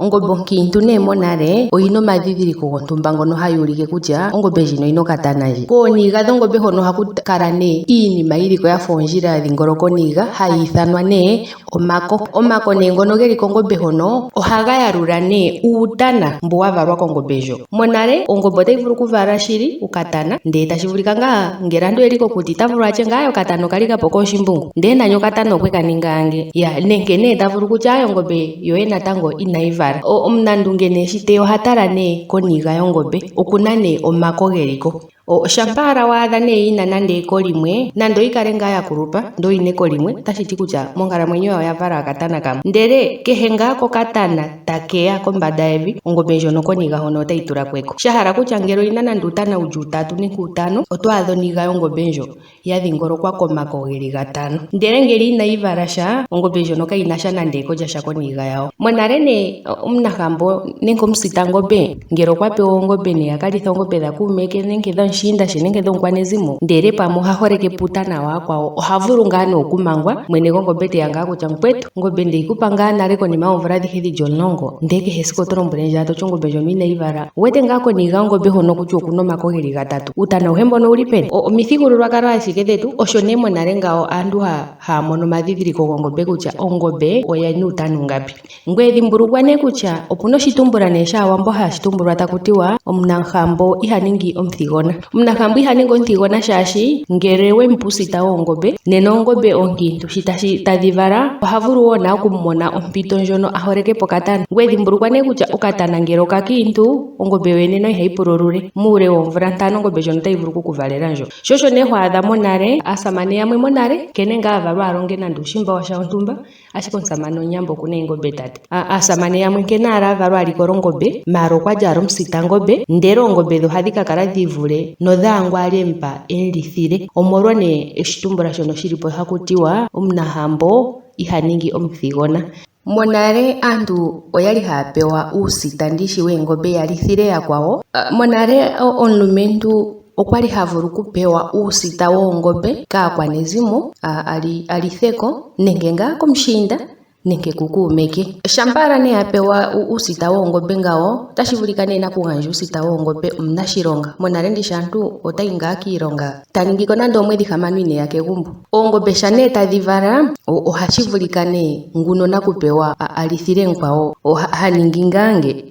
Ongombe onkiintu nee monale oyina omadhidhiliko gontumba ngono hayi ulike kutya ongombe ndjino oyina okatana ndji. Kooniga dhongombe hono ohaku kala nee iinima yiliko yafa oondjila ya dhingoloka oniga hayi ithanwa nee omako. Omako nee ngono geli kongombe hono ohaga yalula nee uutana mbu wa valwa kongombe ndjo. Monale ongombe otayi vulu okuvala shili okatana ndele tashi vulika ngaa ngele aantu oyeli kokuti ota vulu atye ngaa okatana okali kapo kooshimbungu ndele nani okatana okwe ka ninga nge. Ya nenge nee ta vulu kutya aaye ongombe yoye natango inayi vala. Omunandunge nee shi teya oha tala nee koniga yongombe okuna nee omako geliko. Shampa owala wa adha nee yina nande eko limwe nande oyi kale ngaa ya kulupa ndele oyina eko limwe otashi ti kutya monkalamwenyo yawo oya vala okatana kamwe. Ndele kehe ngaa kokatana takeya kombanda yevi ongombe ndjono koniga hono otayi tula ko eko. Sha hala kutya ngele oyina nande uutana wuli utatu nenge utano oto adha oniga yongombe ndjo ya dhingolokwa komako geli gatano. Ndele ngele inayi vala sha, ongombe ndjono kayi na sha nande eko lyasha koniga yawo. Monale nee omunahambo nenge omusitangombe ngele okwa pewa oongombe nee a ka lithe oongombe dha kuume ke nenge dhomushiinda she nenge dhomukwanezimo, ndele pamwe oha holeke po uutana waakwawo, oha vulu ngaa nee okumangwa, mwene gongombe teya ngaa kutya mukwetu ongombe ndeyi ku pa ngaa nale konima yoomvula adhihe dhili omulongo, ndele kehe esiku oto lombwele ndje to ti ongombe ndjono inayi vala. Owu wete ngaa koniga yongombe hono kutya okuna omako geli gatatu. Uutana awuhe mbono owuli peni? Omithigululwakalo ashike dhetu, osho nee monale ngawo aantu haya mono omadhidhiliko gongombe kutya ongombe oyina uutana ungapi. Ngweye dhimbulukwa nee kutya opuna oshitumbula nee shAawambo hashi tumbulwa taku tiwa omunahambo iha ningi omuthigona. Omunahambo iha ningi omuthigona shaashi ngele we mu pe uusita woongombe nena oongombe oonkiintu shi tadhi vala oha vulu wo naye okumona ompito ndjono a holeke po okatana. Ngweye dhimbulukwa nee kutya okatana ngele okakiintu ongombe yoyene nayo ihayi pululule muule woomvula ntano ongombe ndjono otayi vulu oku ku valela ndjo. Sho osho nee ho adha monale aasamane yamwe monale nkene ngaa a valwa a longe nande uushimba washa wontumba ashike omusamane omunyamba okuna eengombe tate. Aasamane yamwe nkene ala a valwa a likola ongombe maala okwali ala omusitangombe ndele oongombe dhe ohadhi ka kala dhi ivule nodhaangu ali emupa emulithile omolwa nee oshitumbula shono shili po haku tiwa omunahambo iha ningi omuthigona. Monale aantu oyali haya pewa uusita ndishi weengombe ya lithile yakwawo. Monale omulumentu okwali ha vulu okupewa uusita woongombe kaakwanezimo a litheko nenge ngaa komushiinda nenge kukuume ke. Shampa ala nee a pewa uusita woongombe ngawo, otashi vulika nee nakugandja uusita woongombe omunashilonga. Monale ndishi aantu otayi ngaa kiilonga ta ningi ko nande oomwedhi hamano ineeya kegumbo. Oongombe sha nee tadhi vala ohashi vulika nee nguno nakupewa a lithile mukwawo ha ningi ngaa nge.